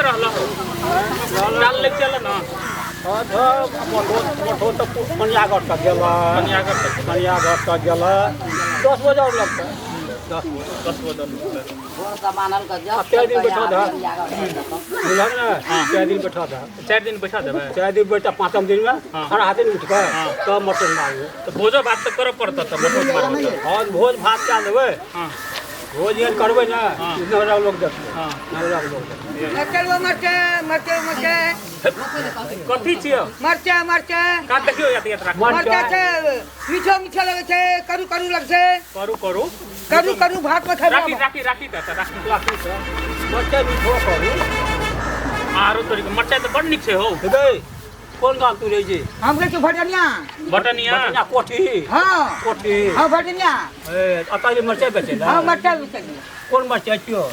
रहल हो चाल ले चल ना। मठो तऽ कनियागढ़ तक गेलै। कनियागढ़ तक। कनियागढ़ तक गेलै, 10 बजे आओर लगतै, 10 बजे। 10 बजे लगतै। आ 4 दिन बैठा दह, बुझल ने? 4 दिन बैठा दह। 4 दिन बैठा देबै। 4 दिन बैठा, पाँचम दिनमे खाना हाथे उठि कऽ तब मटन मारबै। तऽ भोजो भात तऽ करऽ पड़तै तऽ मटन मारबै तऽ। हँ, भोज भात कए देबै। भोज एहन करबै ने, नगरा लोक देखतै। नगरा लोक देखतै। मरचाइ लो, मरचाइ, मरचाइ, मरचाइ। कथी छियौ? मरचाइ, मरचाइ। का देखियौ, यात यात राख। मरचाइ छै, मीठो मीठो लगै छै, करू करू लगै छै। करू करू। करू करू, भात में राखी खेबै। राखी, राखी तऽ राखी। राखी तऽ मरचाइ मीठो करू। आरो तोरी मरचाइ तऽ बड़ नीक छै हौ। हेबै, कोन गाम तू रहै छी? हम रहै छी भटनिया। बटनिया? बटनिया कोठी? हँ। कोठी। हँ, भटनिया। ए, अतऽ जे मरचाइ बेचै लए? हँ, मरचाइ बेचै। कोन मरचाइ छियौ?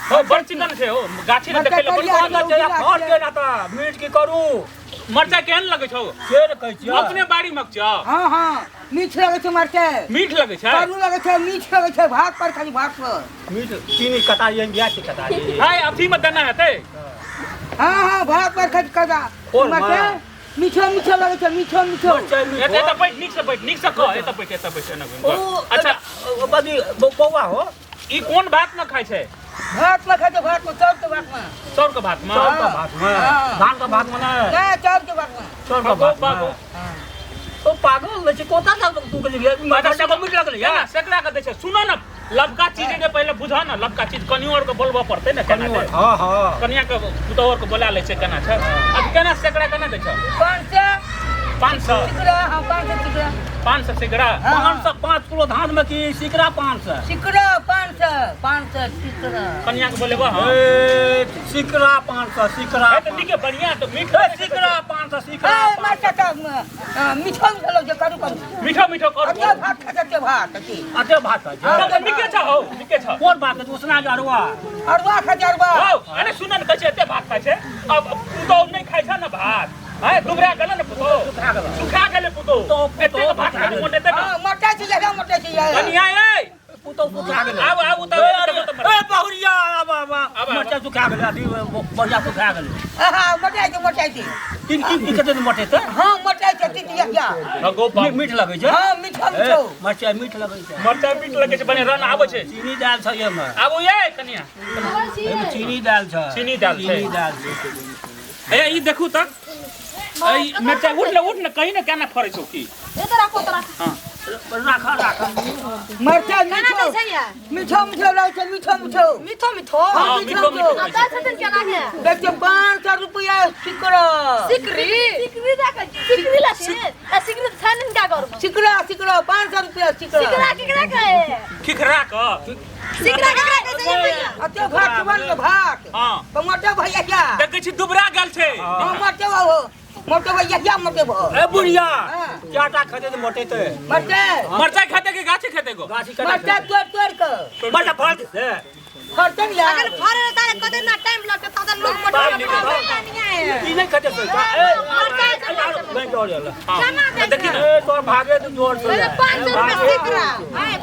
हौ, बड़ चिकन छै हौ, गाछी ने देखै लए बड़। कोन मरचाइ? फर के ना तऽ मीट की करू? मरचाइ केहन लगै छौ? के ने कहै छियौ? अपने बाड़ी मे छौ? हँ हँ, मीठ लगै छै मरचाइ। मीठ लगै छै। करू लगै छै, मीठ लगै छै, भात पर खाली, भात पर। मीठ चीनी कटारी बिया छै कटारी। हाय, अथी मे देना हेतै। हँ हँ, भात पर खाली कदा। कोन? मरचाइ मीठो मीठो लगै छै, मीठो मीठो। मरचाइ मीठो। एतऽ एतऽ बैठ, नीक से बैठ, नीक से कह, एतऽ बैठ, एतऽ बैठ, एना घुमि ओ। कऽ। अच्छा। ओ बदी बौआ हो। ई कोन भात मे खाइ छै? भात में खाइ छै, भात में, चाउर के भात में। चाउर के भात मे? चाउर के भात में। हँ। धान के भात में नहि? नहि, चाउर के भात में। चाउर के भात बाबू। में ओ पागल लै छै, कोता का तू के लिए मरचाइ के मीठ लगलै या केना सेकरा के दै छै? सुनो ने, लबका चीज ने पहिले बुझऽ ने, लबका चीज कनियो आर के बोलबऽ पड़तै ने, केना छै? हँ हँ। कनिया के पुतोह आर के बोला लै छै, केना छै? अब केना सेकरा केना दै छै? 500। 500? सिकड़ा, हाँ, 500 सिकड़ा। 500 सिकड़ा? हाँ। 500, 5 किलो धान में की सिकरा 500? सिकड़ा 500, 500 सिकड़ा। कनिया के बोलेबऽ? हँ। ए, सिकरा 500 सिकरा। है तऽ नीके, बढ़िया तऽ मीठ। ए, सिकरा 500 सिकरा। ए, मरचाइ तऽ मीठो मीठो लगै छै, करू करू। मीठो मीठो करू। अते भात खाइ छै, अते भात अथी। अते भात खाइ छै? तब तऽ नीके छ हौ, नीके छ। कोन भात खाइ छै? उसना के अरुआ? अरुआ खाइ छै, अरुआ। हौ, अरे सुन ने, कहै छै एते भात खाइ छै, अब पुतोह नहि खाइ छै ने भात, है दुबरा गेलै ने पुतोह। सुखा गेलै। सुखा गेलै पुतोह। पुतोह। एते भात खाइ छै, मोटेतै ने। हँ, मरचाइ छै, ज्यादा मरचाइ छै यार। कनिया ए। पुतोह सुखा गेलै। आब आब उतर। ए, अरे, ए, बहुरिया, आब आब। आब। मरचाइ सुखा गेलै, अथी बढ़िया सुखा गेलै। आहा, मरचाइ छै, मरचाइ छै। तीन तीन की कते मटेतै? हँ, मरचाइ छै, तीन या। हगो बाप। मीठ लगै छै। हँ, मीठो ए, मीठो। मरचाइ मीठ लगै छै। मरचाइ मीठ लगै छै, बढ़िया रन आबै छै। चीनी दाल छै एहिमे। आबू ये कनिया। एहिमे चीनी दाल छै। चीनी दाल छै। चीनी दाल छै। ए, ई देखू तऽ, ए, मिरचाइ उठ ने, उठ ने, कहीं ने केना फड़ै छौ की? एतऽ राखो, एतऽ राखो। हँ। राख राख। मरचाइ केना मीठो दै छै यार? मीठो मीठो लगै छै, मीठो मीठो। मीठो मीठो। हँ। हँ, मीठो मीठो। आ दै छथिन केना के? देखियौ, 500 रुपैआ सिकड़ा। सिकरी, सिकरी दऽ के सिकरी ला छै आ सिकरी तऽ छै ने हिनका घरमे। सिकड़ा, सिकड़ा, 500 रुपैआ सिकड़ा। सिकरा केकरा कहै? खिखरा कऽ। सिकरा केकरा कहै छै ये भैया? अते भात खेबन के भात। हँ। तऽ मोटे भैया क्या? देखै छी दुबरा गेल छै। हँ, मोटे हो, मोटे भैया क्या, मोटे भो। ए बुढ़िया। हाँ। चाटा खेतै तऽ मोटेतै। मरचाइ। मरचाइ खेतै कि गाछी खेतै गो? गाछी कटा। मरचाइ तोड़ि तोड़ि कऽ। मरचाइ फल से। फड़तै ने यार। अगर फड़े तारे कते ना टाइम लगतै तब लोग मोटे। ई नहि खेतै से ए। मरचाइ। नहीं दौड़ गेल। हँ। केना दै? देखी ने। ए, तोर भागे तऽ जोर से। 500 रुपया सिकरा।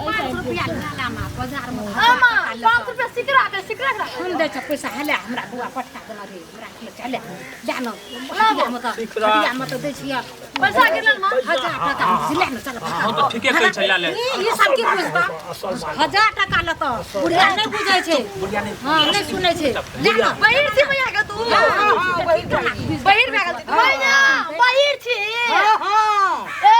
5 रुपया लामा बाजार में। आमा, 5 रुपया सिकरा के, सिकरा के। हम दै छ पैसा, हले हमरा बौआ पठा देना रे, हमरा चले जा न हटिया में तऽ। सिकरा। हटिया में तऽ दै छियै। पैसा गिरल मां। 1000 टका ले न, चल। हँ, तऽ ठीके कहै छै, लए ले। ई सब की बुझता? 1000 टका लेतऽ, बुढ़िया नहि बुझै छै। हँ, नहि सुनै छै, ले न। बहिर छी भैया के तू? हँ हँ, वही छी। बहिर भए गेल छी तू। भैया, बहिर छी? हँ हँ। ए।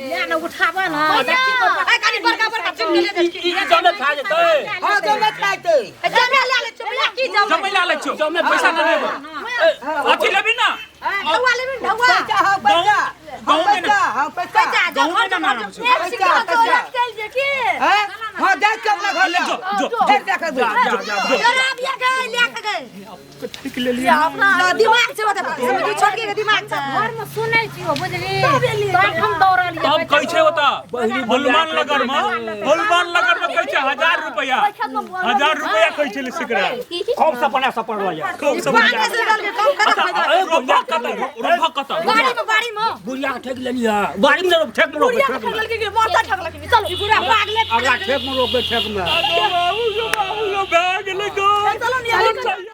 ले न, उठाबऽ न। ए, कनी बड़का बड़का चुप के ले जा। ई जमे खा जेतै। हँ, जमे खाइतै। ए, जमे ले ले चुप की जमे? जमै ला लै छियौ। जमे। पैसा न लेबो, अथी लेबी ना? ढौआ लेबी, ढौआ? पैसा, हाँ, पैसा, हाँ। गहूँम पैसा, हाँ, पैसा। पैसा जो गहूँम घर नहि जो आराम छै। एक सिकरा पैसा। जो रख चल जे की? हैं? हाँ, जा के अपना घर ले जा। जो जो। फेर जा के जा जा जो। जरा बिया गए, ले के गए अपना दिमाग छै, ओते समझी, छोटकी के दिमाग छै। घर में सुनै छियो, बुझली, तब हम दौड़लियै। तब कहै छै ओतऽ हनुमान नगर मे, हनुमान नगर मे कहै छै 1000 रुपैआ, 1000 रुपैआ कहै छलै सिकरा। कम सपना सपन रह। खूब सब। पाँच सौ के कम कर। अच्छा, रोपा कतऽ, रोपा कतऽ? बाड़ी में, बाड़ी में। बुढ़िया के ठेक लेली है, बाड़ी में रोप, ठेक में रोप। बुढ़िया के ठेक में। ठगलक कि मरता ठगलक कि? चलो, पूरा पागले। अगला ठेक में रोपे, ठेक में। बाबू, बाबू, भए गेलै गो। चलो निकल।